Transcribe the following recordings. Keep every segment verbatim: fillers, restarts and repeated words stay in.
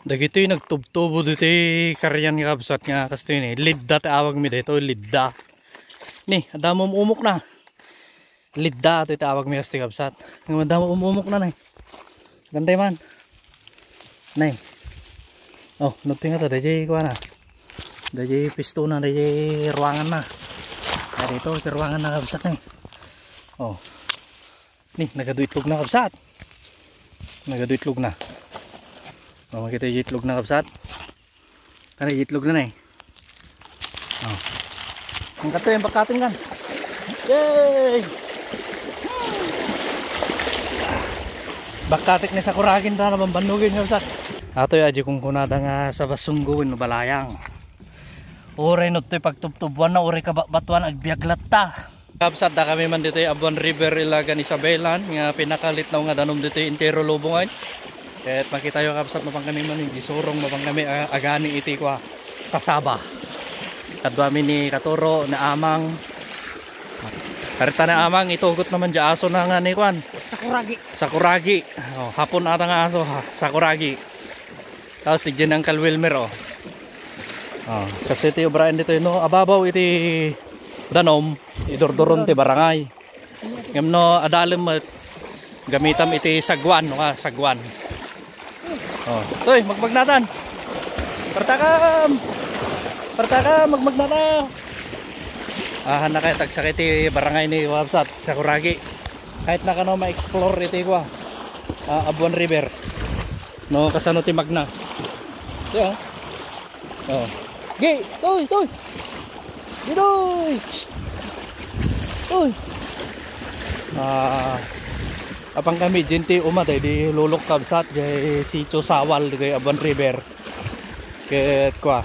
Dagitoy nagtubtubo ditoy karian nga kabsat nga kastoy ni. Lidda ti awagmi daytoy, lidda. Ni, adda umumok na. Lidda toy ti awagmi kastoy kabsat. Nga adda umumok na, nay. Gantay man. Nay. Oh, nagtinga to, dayjay kuana. Dayjay pistona, dayjay ruangan na. Daytoy, ti ruangan na kabsat, nay. Oh. Ni, nagadu itlog na, kabsat. Nagadu itlog na. Oh, makita yung itlog na, kabsat. Kana yung itlog na, eh. Oh. Ang kato yung bakating kan. Yay! Bakatik ni sakuragin na naman banugin, kabsat. Ato yung adyo kung kunada nga sa basunggo wenno balayang. Uray no to'y pagtubtubuan na, uray kabatbatuan, agbiag latta. Kabsat, adda kami man ditoy Abuan River, Ilagan, Isabelan, nga pinakalitnaw nga danum ditoy entero lubong ay. Ket makitayo, kabsat, mapan kami man, di surong, mapan kami, ah, agani iti kua, kasaba. Kadua mi ni Katuro, ni Amang. Karita ni Amang, itugot naman di aso na nga ni kuan. Sakuragi. Sakuragi. Oh, hapon ata nga aso, ha? Sakuragi. Tapos si Jen Uncle Wilmer, oh. Oh, kasi iti obraen ditoy, no? Ababaw iti danum, idurduron ti barangay. Ngem no adalem met, gamitam iti sagwan, no, ah, sagwan. Oh, toy, magmagnatan. Partakam! Partakam, magmagnata! Ah, na kay tagsakay ti barangay ni Wabsat, Sakuragi. Kahit na kano ma-explore iti kua, ah, Abuan River. No, kasano ti magna. Ito, oh. Oh. Gi, toy, toy. Gi, toy. Toy. Ah, apan kami, dinti uma, day, di lulok kabsat, jay Sitio Sawal, di kay Abuan River. Ket kua.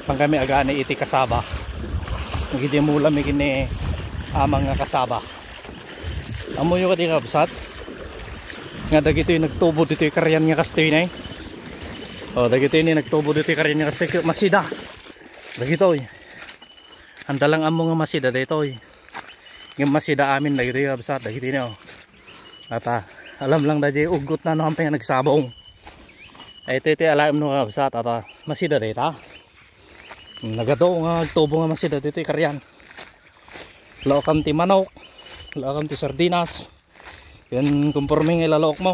Apan kami agani iti kasaba. Nagidimula mi kini amang nga kasaba. Ammoyo kadi, kabsat, nga dagitoy nagtubo ditoy karian nga kastoy nay. Oh, dagitoy ni nagtubo ditoy karian nga kastoy, ket masida. Dagitoy. Anda lang ammo nga masida daytoy. Nga masida amin dagitoy, kabsat, dagitoy ni, oh. Ata, alam lang da jay uggot na no ampay nga nagsabong. Ay, ito, iti alaem no, kabsat, ata, masida dayta. Nagadu nga agtubo nga masida ditoy karian. Laokam ti manok, laokam ti sardinas. Yan, konforme nga ilalaok mo.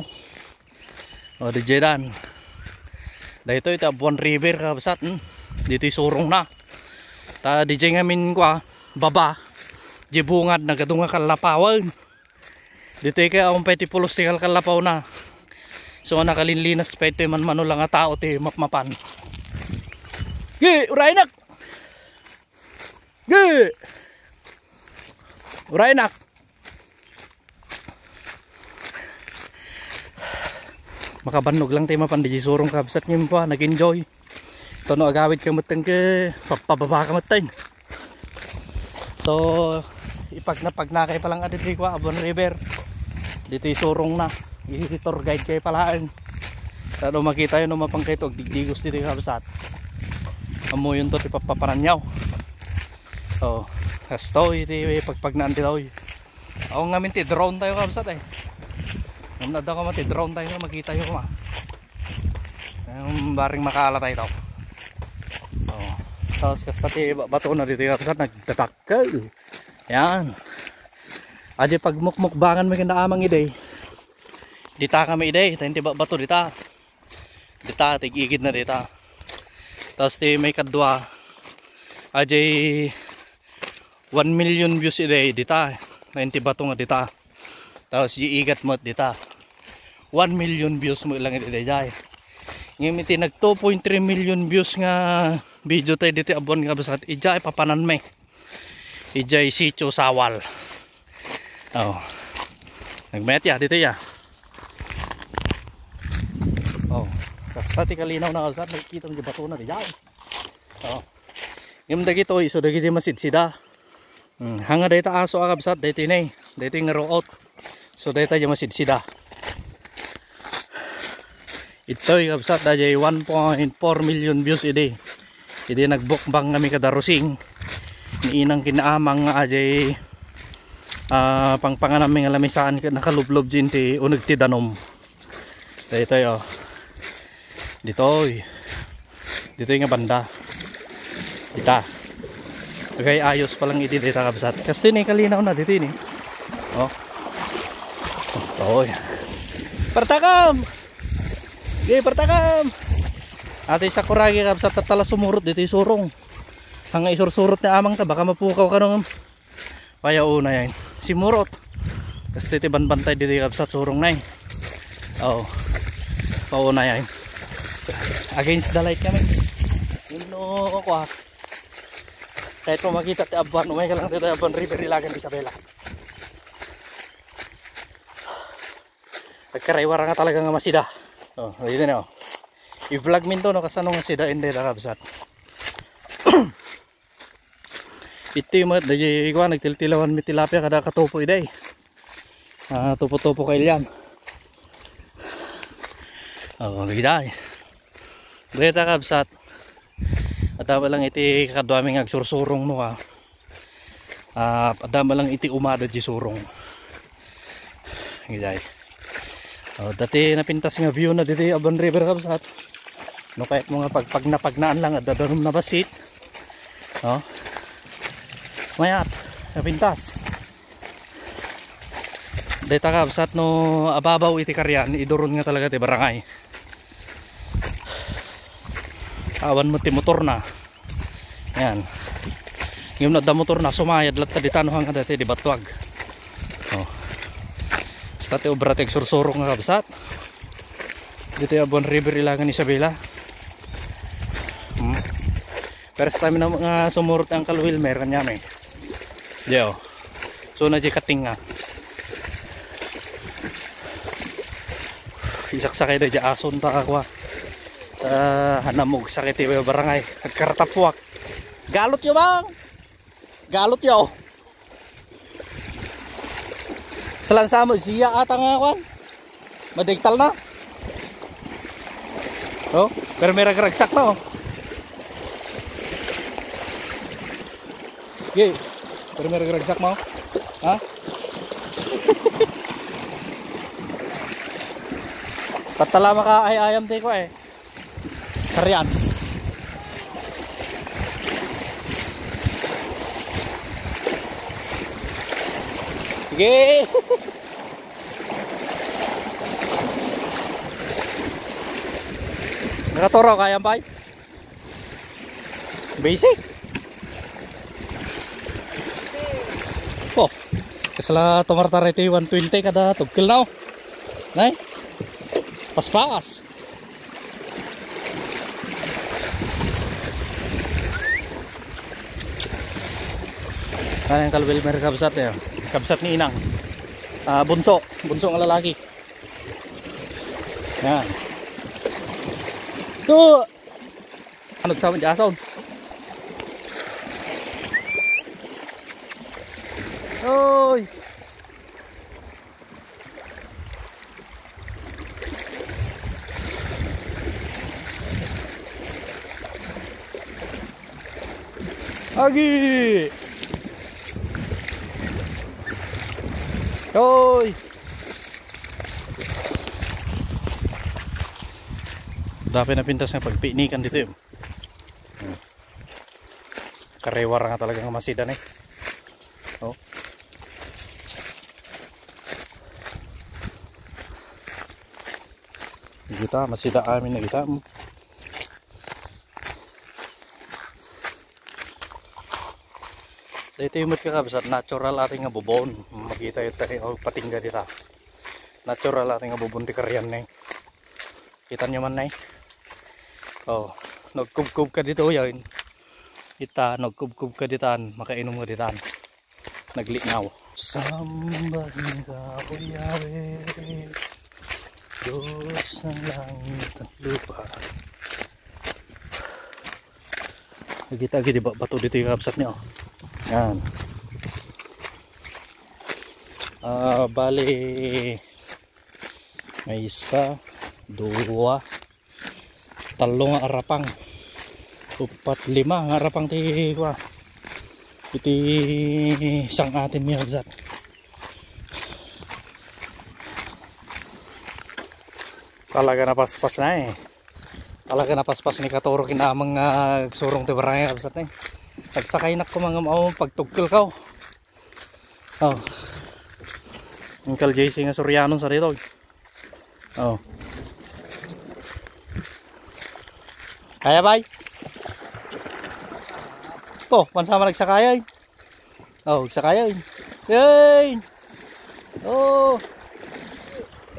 O, di jay dan. Daytoy ti Abuan River, kabsat, hmm. Ditoy surong na. Ta di jay ngamin kua, baba. Di bungad, nagadu nga kallapawan. Ditoy kay awan pay ti pulos ti kalkallapaw na. So, nakalinlinas pa itoy man mano lang a tao ti mapmapan. Gi, uraynak! Gi! Uraynak! Makabannog lang tayo mapan di surong, kabsat, ngem kua, nag-enjoy. Ito no agawid ka metten ket, papababa ka metten. So, ipagnapagnakay pa lang adi ti kua, Abuan River. Ditoy surong na. I-tour guide kayo palaen. Ano makita yun, no, mapang kayo, agdigdigos dito, kabsat. Amuyon to, ti papapananyaw. So, kastoy, iti pagpagnaan ditoy. Awan ngamin ti drone tayo, kabsat, eh. Ngem adda koma ti drone tayo, makita yo koma. Em, bareng makaala tayo to. Oh. Tapos kasta ti ba-, bato na dito, kabsat, nagtatakkel. Yan. Adi pagmukmukbangan mi kinaamang idi. Dita kami idi, tayo ti ba-, bato dita. Dita, tig-igid na dita. Tapos ti may kadua, ajay one million views idi, dita. Nain ti bato nga dita. Tapos iigat mo dita. One million views mo lang idi, jay. Ngayon iti nag two point three million views nga video tayo dito, Abuan, kabsat, ijay papanan mi. Ijay Sitio Sawal. Oh. Nagmayat ya, dito ya. Oh. Basta ti kalinaw na, kabsat, nakikita mo yung bato na, di dyan. Oh. Yung dagito, iso dagiti masidsida. Hmm. Hanga dayta aso a, kabsat, dayta ni. Dayta nga root. So, dayta yung masidsida. Itoy, kabsat, dayjay one point four million views idi. Idi nagbukbang kami kada Rosing. Ni inang kinaamang nga ajay, ah, pangpanganami nga lamisaan ket nakalublob din ti uneg ti danum. Daytoy, oh. Ditoy. Ditoy nga banda. Kita. Agay-ayos pa lang idi dita, kabsat. Kastoy ni, kalinaw na ditoy ni. Oh. Kastoy. Partakam! Di, partakam! Ati sakuragi, kabsat, tatala sumurot ditoy surong. Hanga isursurot ni amang ta, baka mapukaw ka nung Paya una yan. Simurot. Kastoy ti banbantay ditoy, kabsat, surong na eh. Oo. Pauna yan. Against the light kami. Yun, no, ako ah. Kahit mo makita ti Abuan, umay ka lang dito, Abuan River, Ilagan, Isabela. Nagkaraywa nga talaga nga masida. Oh, dito na, oh. I-vlog min to, no, kasano nga sida, hindi, kabsat. Iti met, daydi kuan, nagtiltilawan mi tilapia kada katupo iday. Ah, tupo-tupo kay Elian. Oh, giday. Dayta, kabsat. Adda lang iti kaduami nga agsursurong, no, ah. Ah, adda lang iti umada di surong. Giday. Oh, dati napintas nga view na didi Abuan River, kabsat. No, kahit mo nga pagpagnapagnaan lang, adda danum na basit. Oh. Mayat, napintas. Dayta, kabsat, no ababaw iti karian, iduron nga talaga ti barangay. Awan mo ti motor na. Yan. Ngem no adda motor na, sumayad latta dita no hanga dati di batuag. Oh. Basta ti obra ti agsursurok nga, kabsat. Dito yung Abuan River, Ilagan, Isabela. Hmm. First time na nga sumurot ang Uncle Wilmer, kanyami. Diyo. So, na di kating nga. Isaksakay da di ason ta, kakwa. Ah, hanamog sakit yung barangay. Agkaratapuak. Galot yo, bang? Galot yo. Salansa mo, siya ata nga, kwan. Madegtal na. Oh, pero may ragragsak na, oh. Yay. Pero may ragragsak mo. Ha? Patalama ka ay ayam, te, ko, eh. Karian. Sige. Nakaturo, kaya, bay? Basic. Oh, kasla tumartar iti one twenty kada tugkel na, oh. Nay? Paspas. Ano yung Uncle Wilmer, kabsat, eh? Kabsat ni Inang. Ah, bunso. Bunso nga lalaki. Yan. To. Ano sa mga asaw? Oy. Agi. Oy. Dapat napintas nga pagpinikan dito yun. Karewar nga talaga nga masida ni. Oh. Kita, masida amin na kita. Dito yung mat kakabsat, natural ating nga bubon. Makita yung tayo, oh, patingga dita. Natural ating nga bubon ti karian na eh. Kita nyo man na eh. Oh, nagkubkub ka dito yan. Ita, nagkubkub ka ditan, makainom ka ditan. Naglinaw. Sambahing ka, O Yahweh, Diyos ng langit at lupa. Agita agi di ba bato dito yung kapsat niya, oh. Yan. Ah, bali, may isa, dua, tallo nga arapang. Upat, lima nga arapang ti, kwa, iti sang-atin mi, kabsat. Talaga napaspas na eh. Talaga napaspas ni Katoro ken Amang nga agsurong ti barangay, kabsat, eh. Nagsakaynak koma nga mao pagtugkelko. Oh. Uncle J C nga Soriano sa dito. Oh. Kaya, bay? Oh, pansa man nagsakay, ay. Oh, nagsakay, ay. Yay! Oh.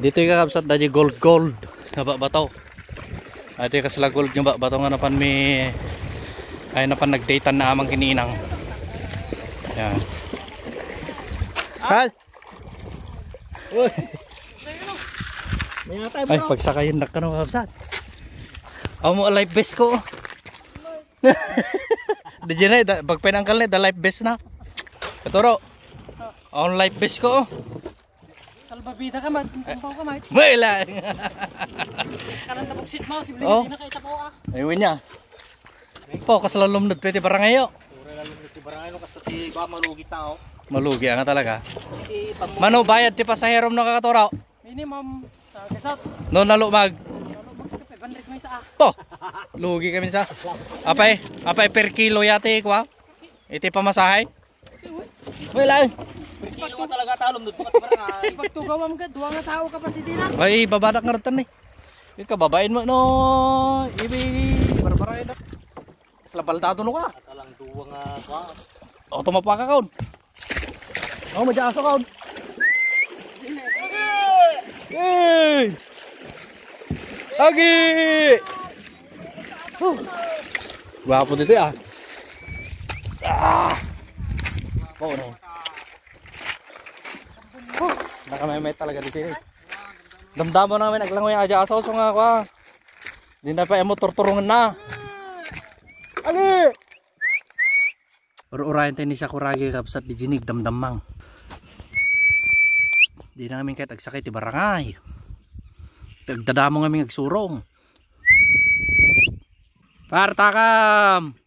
Ditoy, kakabsat, daydi gold, gold nga babato. Adi kasla gold nga babato nga napan mi, ay, napan nagdatean ni Amang ken ni Inang. Yan. Hal! Uy. Ay, pagsakayennak kano, kabsat. Amo a life vest ko. Di dyan, eh, da, pagpainangkal na, da life vest na. Katoro. Ang life vest ko. Salbabida ka, mat. Tampaw ka, mat. May lang. Kanang tapok seat mo, sibling Oh. Hindi na kayo tapo, ah. Ayun niya. Po, kasla lumnod pwede barangay, oh. Puro na lumnod ti barangay, no, kasta ti ba malugi tao. Malugi nga talaga. Kasi pag Mano bayad ti pasaherom no, kakatoro? Minimum sa gasat. No, nalumag. Nalumag ka, five hundred may isa, ah. Po. Lugi kami sa. Apay, apay per kilo yati, kwa? Iti pamasahe? Wala, eh. Per kilo nga talaga talom, dito ka barangay. Pagtugawam ka, duwa nga tao ka pa si Dina. Ay, babadak nga ratan, eh. Ikaw, babain mo, no, ibi, barbara, eh, no? Mas labal dato, no, ka? Talang duwa nga, kwa? O, tumapa ka, kaon. O, madya aso, kaon. Hey! Agi! Huh. Gwapo dito, ah. Ah! Oo, no. Huh. Nakamemay talaga dito, eh. Damdamo namin, aglangoy, adya aso, so nga, kwa. Di na pa emo turturungan na. Agi! Ur-urayan tayo ni Sakuragi, kabsat, di jinig damdamang. Di namin kahit agsakay ti barangay. Agdadamo ngamin agsurong. Partakam!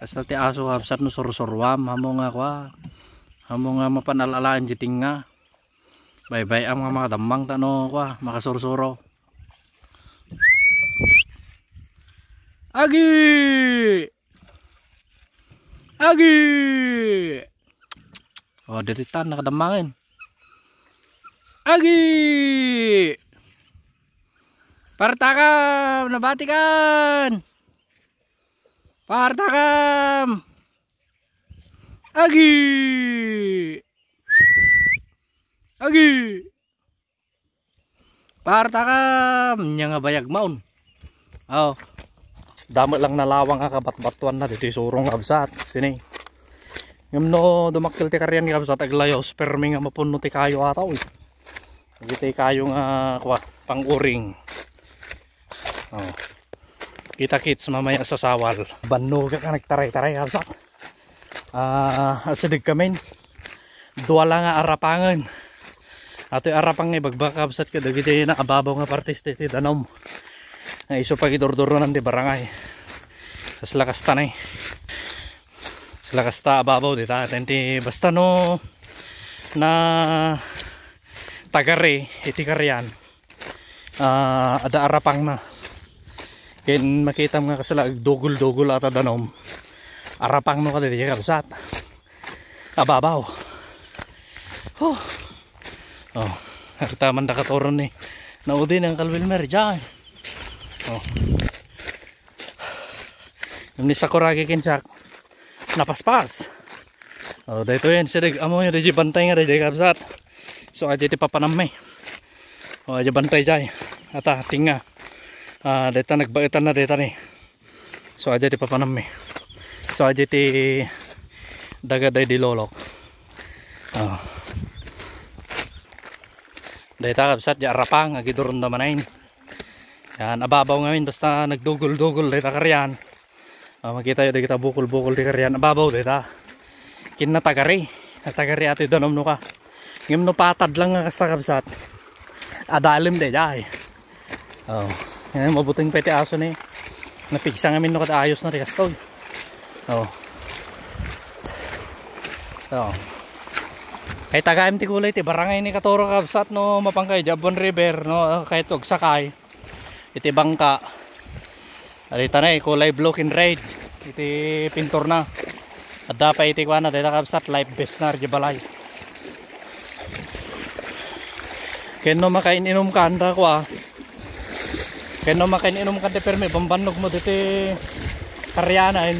Kasta ti aso, kabsat, no sursuruam, amo nga kwa. Amo nga mapan al-alaen di tinga. Baybay-am nga makadamang ta no kwa, makasursuro. Agi! Agi! O, diri ta, nakadamangen. Agi! Partakam, nabatikan! Partakam! Agi! Agi! Partakam, nya nga bayag maon. Aw. Damo lang nalawang nga kabatbatuan na ditoy surong, kabsat. Sini. Ngem no dumakkel ti karian, kabsat, aglayos, permi nga mapunno ti kayo ataw, eh. Dagiti kayo nga, kwa, pang-uring. Oh. Kita-kits mamaya sa sawal. Bannogak nga nagtaray-taray, kabsat. Ah, asideg kamin. Dua la nga arapangen. Atoy arapang nga ibagbagak, kabsat, kadagiti naababaw nga partes ti, ti danum. Nga isu pagidurdurunan ti barangay. Kasla kasta na, eh. Kasla kasta ababaw dita. Aten ti basta no na tagari iti karian. Ah, adda arapangna. Ken makitam nga kasla agdugol-dugol ata danum. Arapangno kadagiti, kabsat. Ababaw. Huh. Oh, agtaman da katuron ni. Naudi ni Uncle Wilmer, diay. Oh. Ni Sakuragi ken siak. Napaspas. Oh, daytoy yan, siya, daytoy, amo yan, daytoy bantay nga, daytoy, kabsat. So, adya ti papanammi. Oh, adya bantay, jay. Ata, tinga. Ah, dayta, nagbaetan na, dayta ni. So, adya ti papanammi. So, adya ti daga, daydi lolok. Oh. Dayta, kabsat, di arapang, agiduron da manen. Yan, ababaw ngamin, basta nagdugol-dugol, dayta karian. Ah, makita yo dagita bukol-bukol ti karian. Ababaw dayta. Ken natagari. Natagari atoy danum no ka. Ngem no patad lang nga kasta, kabsat. Adalem daydiay. Oh. Yan, mabuteng pa iti aso ni. Napigsa ngamin no kad ayos na ti kastoy. Oh. Oh. Kay tagayem ti kulay ti barangay ni Katoro, kabsat, no mapan kayo di Abuan River, no, kay to agsakay. Iti bangka. Adita na, eh, kulay blue ken red. Iti pinturna. Adda pay iti kuana, dayta kabsat, life vest na, di balay. Ken no makain-inom ka, anda kua. Ken no makain-inom ka, di permi, bambannog mo diti karianan.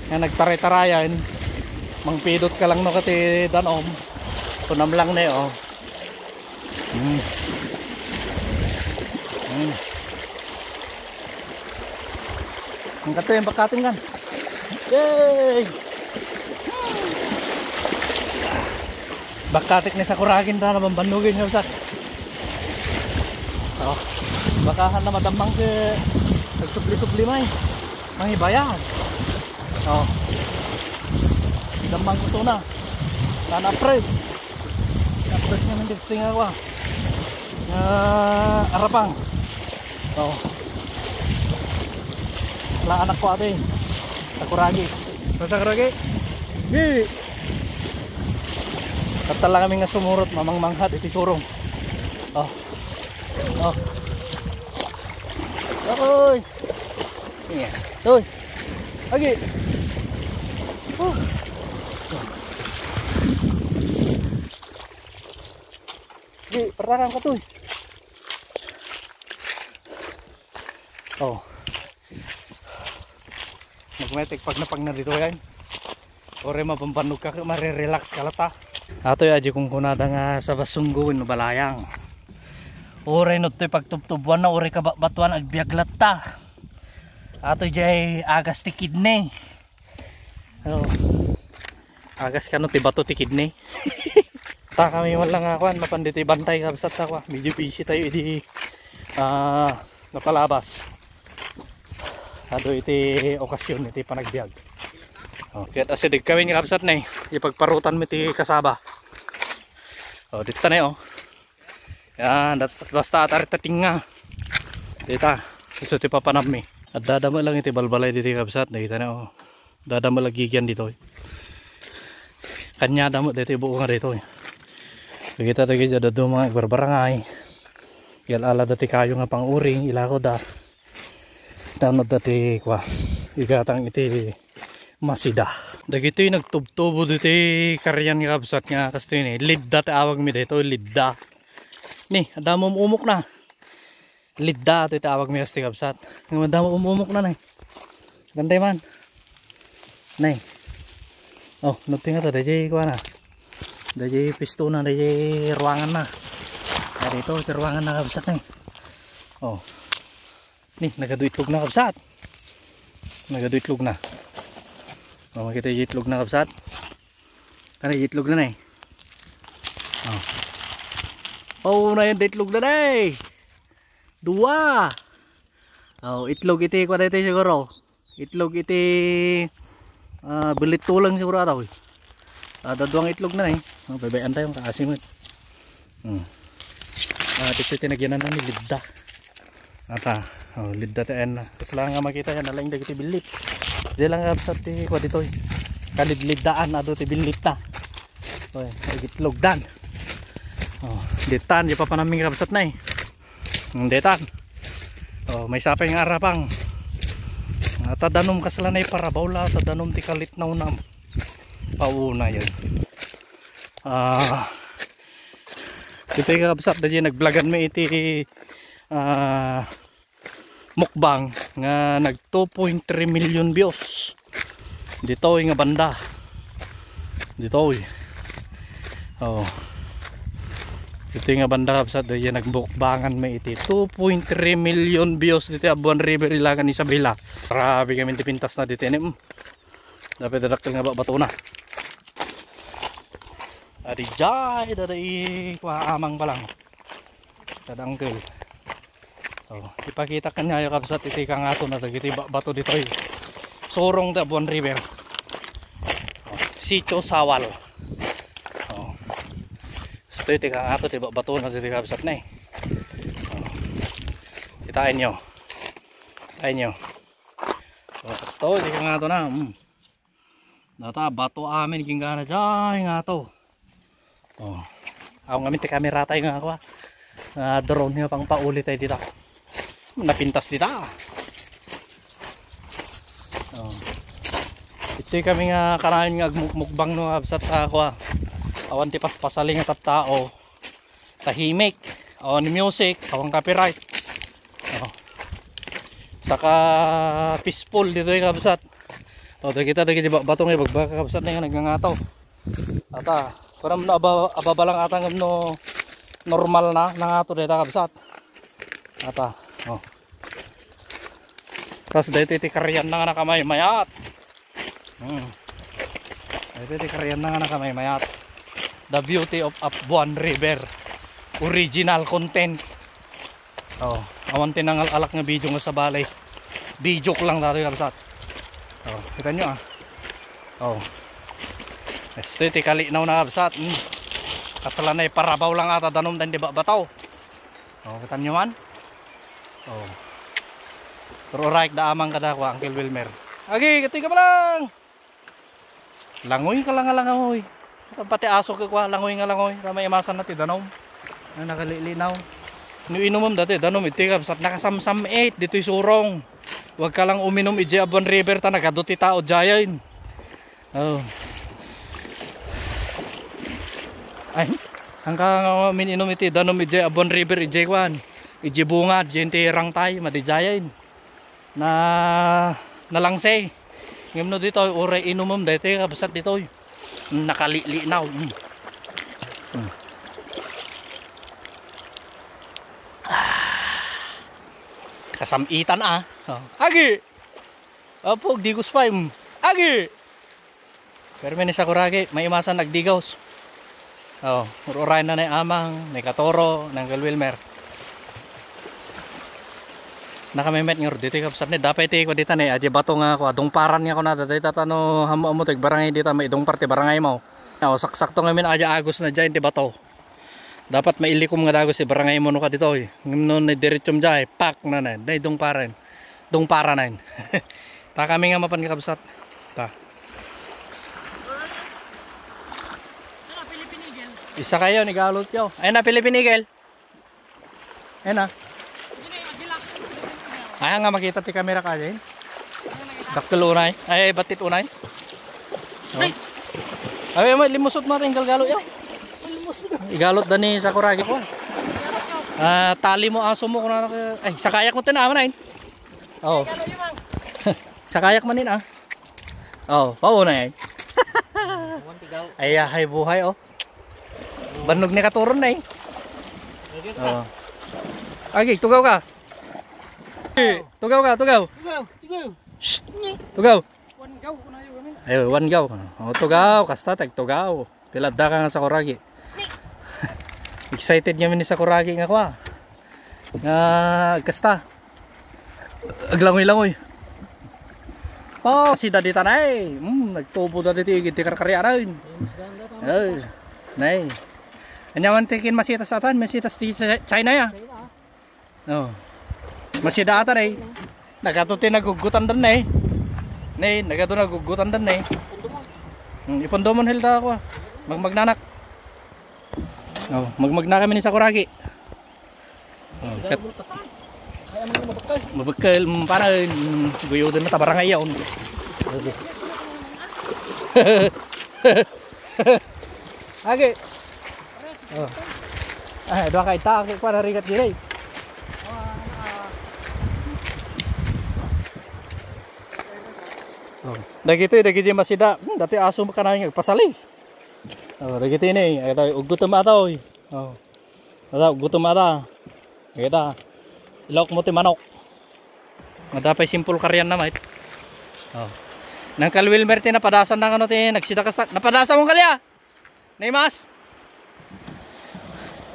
Nga nagtaray-tarayan. Mangpidot ka lang no kati danom. Kunam lang ne, oh. Hmm. Hmm. Ang kato yung bakating kan. Yay! Bakatik ni Sakuragin da na bambanugin yung sat. Oh. Bakahan na madamang si nagsubli-subli may. Mangibayan. Oh. Damang gusto na. Nana press. Tapos nga nang testing ako, ah. Nga arapang. Oh. Wala anak ko ate. Sakuragi. Sa Sakuragi? Di. Tattala kami nga sumurot, mamangmanghat iti surong. Oh. Oh. Oy. Iya. Toy. Agi. Oh. Di, partakan ka, Toy. Oh. Magmetek pag napag na dito yan. Ore mabambanog ka, marirelax ka lata. Atoy aji kung kunada nga sa basunggo wenno balayang. Ore no toy pagtubtubuan na, ore kababatuan agbiag latta. Atoy jay agas ti kidney. Oh. Agas kano ti bato ti kidney. Ta kami man lang nga kuan, mapan ditoy bantay kabsat sa kuan. Medyo busy tayo idi, ah, napalabas. Adu iti okasyon iti panagbiag. Oh, kaya asideg kami ni kabsat na eh. Ipagparutan mi ti kasaba. Oh, dito na eh, oh. Yan, dat-, basta atarita tinga. Dita, gusto ti papanammi. At dadamo lang iti balbalay diti kabsat, nakita na, oh. Dadamo lagigian dito, eh. Kanya damo dito, buo nga dito, eh. Kita dagiti daduma nga agbarbarangay. Yal-ala dati kayo nga pang-uring, ilako da. Tapno dati, kwa, igatang iti masida. Dagitoy nagtubtubo diti karian nga kabsat nga kastoy ni. Lidda ti awag mi dito, lidda. Ni, adda mo umuk na. Lidda ti awag mi kastoy kabsat. Nga adda mo umuk na, nay. Gantay man. Nay. Oh, nuting ata, dayjay kwa na. Dayjay pisto na, dayjay ruangan na. Ah, dito, ti ruangan na kabsat, nay. Oh. Ni, nagadu itlog na kabsat. Nagadu itlog na. Oh, makita yung itlog na kabsat. Tara, itlog na na eh. Oh. Oh, na yun, itlog na na eh. Dua. Oh, itlog iti, kwa dito siguro. Itlog iti, ah, belit tulang siguro ata, eh. Ah, daduang itlog na eh. Oh, babayaan tayo, ang kaasim, eh. Hmm. Ah, dito tinagyanan na ni Lidda. Ata, oh, Lidda ti ayan na. Tapos lang nga makita yan, alang dagiti billit. Di lang nga sa ti, kwa ditoy. Kalidliddaan, ado ti billit na. Oh, itlog dan. Oh, ditan, di pa panaming kabsat na eh. Hmm, ditan. Oh, may sapay nga arapang. Ata danom kasla na iparabaw la, ata danom ti kalit na unam. Pauna yun. Ah, ito yung kabsat na dyan, nagvlogan mo iti, ah, mukbang nga nag two point three million views. Ditoy nga banda. Ditoy. Oh. Ditoy nga banda kabsat, dyan nagmukbangan mi iti two point three million views dito Abuan River, Ilagan, Isabela. Grabe kami ti pintas na dito, eh. Dapat dadakkel nga ba-, bato na. Adi jay, dada i, kwa amang pa lang. Kada uncle. Oh, ipakita kanyayo kabsat iti kangato na dagiti ba-, bato ditoy. Surong ti Abuan River. Oh, Sitio Sawal. Oh. Gusto iti kangato ti ba-, bato na ditoy kabsat na eh. Oh. Kitain nyo. Kitain nyo. Oh, gusto iti kangato na. Mm. Data, bato amin, kinggana, jay, nga to. Oh. Aw ngamin ti kamera tayo nga, kwa. Ah, drone nga pang pauli tayo dita. Napintas dita. Oh. Iti kami nga kanayon nga agmukmukbang no, kabsat, a, kua. Awan ti paspasali nga tattao. Tahimik. Awan music, awan copyright. Oh. Saka peaceful ditoy, kabsat. Oh, dagita, dagiti ba-, bato nga ibagbaka, kabsat, nga nagngangato. Ata, parang no aba-, ababa lang ata ngem no normal na, nangato dayta, kabsat. Ata, oh. Tas daytoy ti karian na nga nakamaymayat. Hmm. Daytoy ti karian na nga nakamaymayat. The beauty of Abuan River. Original content. Oh, awan ti nangal-alak nga video nga sabali. Video ko lang dati, kabsat. Oh, kita nyo, ah. Oh. Istoy ti kalinaw na, kabsat. Hmm. Kasla na iparabaw lang ata danum daydi ba-, bataw. Oh, kita nyo man? Oh. Pero right da amang kada ko, Uncle Wilmer. Agi, katoy ka pa lang! Langoy ka lang nga langoy. Pati aso ka kwa, langoy nga langoy. Ta maimasan na ti danum. Ay, nakalilinaw. No inumem dati danum, iti kabsat, nakasamsam-it ditoy surong. Huwag ka lang uminom iti Abuan River, ta nagadu ti tao diayen. Oh. Ay, hangka nga min-inum iti danum iti Abuan River, iti kwan. Iti bungad, iti rangtay, madi diayen. Na, nalangse. Ngem no ditoy, uray inumem daytoy, kabsat ditoy. Nakalilinaw. Mm. Mm. Ah. Kasam-itan, ah. Oh. Agi! Apo, digus pa, mm. Agi! Permi ni Sakuragi, maimasan agdigaws. Oh, ur-uray na ni Amang, ni Katoro, ni Uncle Wilmer. Nakamemet nga ditoy, kabsat, ni, dapay ti kua dita ni, adi bato nga kua, dungparan nga kuna, dayta ta no, ammo-ammo ti barangay dita, maidungpar ti barangay mo. Oh, saksakto ngamin, adi agus na diay ti bato. Dapat mailikom nga dagus ti barangay mo no ka ditoy. Ngem no ni diretsum diay, pak na na, nay dungparan. Dungparan na. Ta kami nga mapan nga kabsat. Ta. Isa kayo, ni Galot yo. Ay na, Philippine Eagle. Ay na. Ay, nga makita ti camera ka din. Dakkel unay. Ay, batit unay. Oh. Ay, may limusot mo, tinggal galo yo. Igalot da ni Sakuragi ko. Ah, tali mo, aso mo, kuna ka. Ay, sakayak mo, tinaman ay. Oh. Sakayak man din, ah. Oh, pauna, eh. Ay, ay, buhay, oh. Bannog ni Katuron na, eh. Oh. Agi, tugaw ka. Eh, tugaw ka, tugaw. Tugaw, tugaw. Shh. Tugaw. One gaw, kunayo kami. Ay, one gaw. Oh, tugaw, kasta, tag tugaw. Ti ladda ka nga Sakuragi. Excited ngamin ni Sakuragi nga kua. Nga kasta. Aglangoy-langoy. Oh, si Daddy Tanay. Hmm, nagtubo da dito, igid ti karkarianan. Ay, nay. Anyaman ti kin masitas atan, masitas ti Chi-, China ya. Oh. Masida ata, nay. Nagato ti nagugutan dan, nay. Nay, nagato nagugutan dan, nay. Hmm, ipundomon, Hilda, ako, ah. Magmagnanak. Oh, magmagna kami ni Sakuragi. Oh, kat-, mabekkel, mm, para, mm, guyoden na ta barangay yaon. Agi. Oh. Ah, dua ka ita, agi, kuwan, rigat diri. Oh. Dagiti, dagiti masida. Hmm, dati aso kanayon nga agpasali. Oh, dagiti ni, ay, uggutom ata, oy. Oh. Ata, uggutom ata. Kita. Ilawok mo ti manok. Madapay simpul karian na, mait. Oh. Nang Kal Wilmer ti napadasan na kano ti nagsida kasta. Napadasa mo kaliya? Naimas?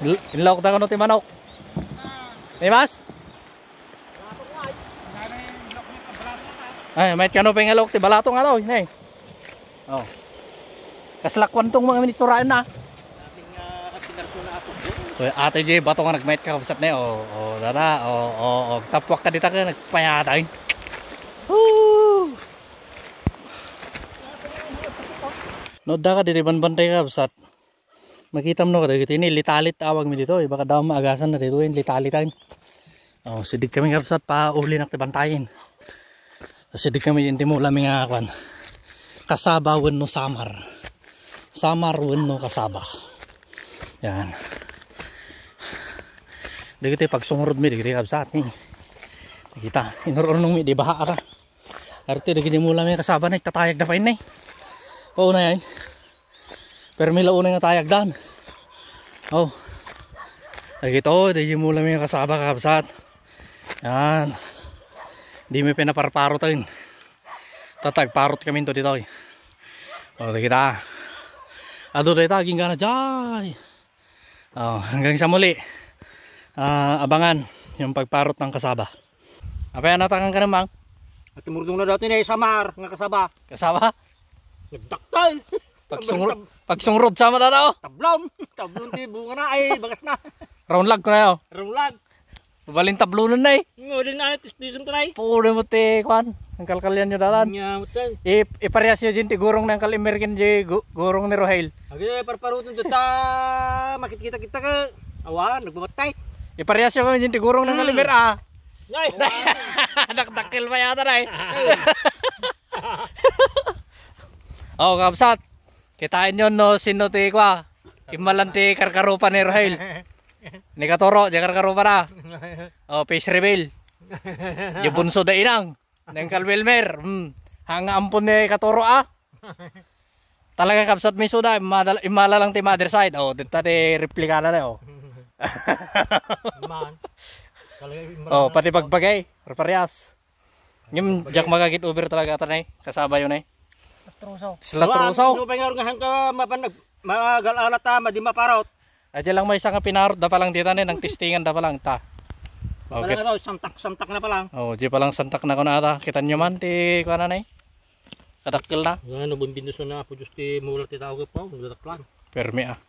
Il-, inlawok da kano ti manok? Naimas? Ay, mait kano pa nga lawok ti balato nga daw, nay. Oh. Kaslakuan tong mga minitsurayan na. Uy, ate J, bato nga nagmayat ka, kabsat na, oh, oh, dada, oh, oh, oh, tapuak ka dita ka, nagpayatay. Woo! No, da ka, diri banbantay ka, kabsat. Makitam no, kadagiti ni litalit awag mi dito, eh, baka daw maagasan na dito, yung litalitan. Oh, siddig kami, kabsat, pauli na ti bantayen. Siddig kami, inti mo lami nga kwan. Kasaba wenno samar. Samar wenno kasaba. Yan. Dagiti pagsungurod mi, dagiti kabsat ni. Kita, inur-urnong mi, di baha ka. Arte, dagiti mula mi kasaba na, itatayag da pa ini. Oo na yan. Pero may launay nga tayag dan. Oh. Dagito, dagiti mula mi kasaba, kabsat. Yan. Di mi pinaparparot ayun. Tatagparot kami to dito. Oh, kita. Adu dayta, ginggana jay. Oh, hanggang sa muli. Ah, abangan yung pagparot ng kasaba. Apa yan, natakan ka naman? At murdong na dati na samar nga kasaba. Kasaba? Nagdaktal. Pagsungro-, pagsungrod sa mata tao. Tablon. Tablon ti bunga na ay bagas na. Round lag ko na yo. Round lag. Babalin tablonan na eh. Ngodin na tis-, tisum tanay. Puro mo ti kwan. Ang kalkalian nyo datan. Nya, mutan. Ip-, iparehas nyo din ti gurong ng kalimerkin di gu-, gurong ni Rohel. Agi, parparutan dyan ta. Makit kita-kita ka. Awa, nagmamatay. Iparehas nyo kami din ti gurong ng Hmm. kalimer, ah. Ay. Dakdakkel pa yata na eh. Oh, kabsat. Kitain nyo no sino ti kwa. Immalan ti karkarupa ni Rohel. Ni Katoro, di karkarupa na. Oh, face reveal. Di bunso da inang. Neng Kal Wilmer. Hmm. Hanga ampon ni Katoro, ah. Talaga, kabsat, mi suda, imala, imala lang ti mother side. Oh, dinta ti replikana na, oh. Man. Talaga, imala Oh, lang pati ako. Pagbagay, parehas. Ngem, diak makakit over talaga, tanay. Kasaba yun, eh. Truso. Sila Truso. Ano pa nga nga hangka mapan-, magal-alat ta, madi maparot. Ay, di lang may isa nga pinarot da pa lang dita, eh, nang testingan da pa lang ta. Okay. Ano, santak-santak na pa lang. Oh, di pa lang santak na ko na ata. Kita nyo man, ti, kuha na, eh. Kadakkel na. Nga, no, bumbinduso na, Apo Diyos, ti mula ti tao ka pa, nagdadaklan. Permi, ah.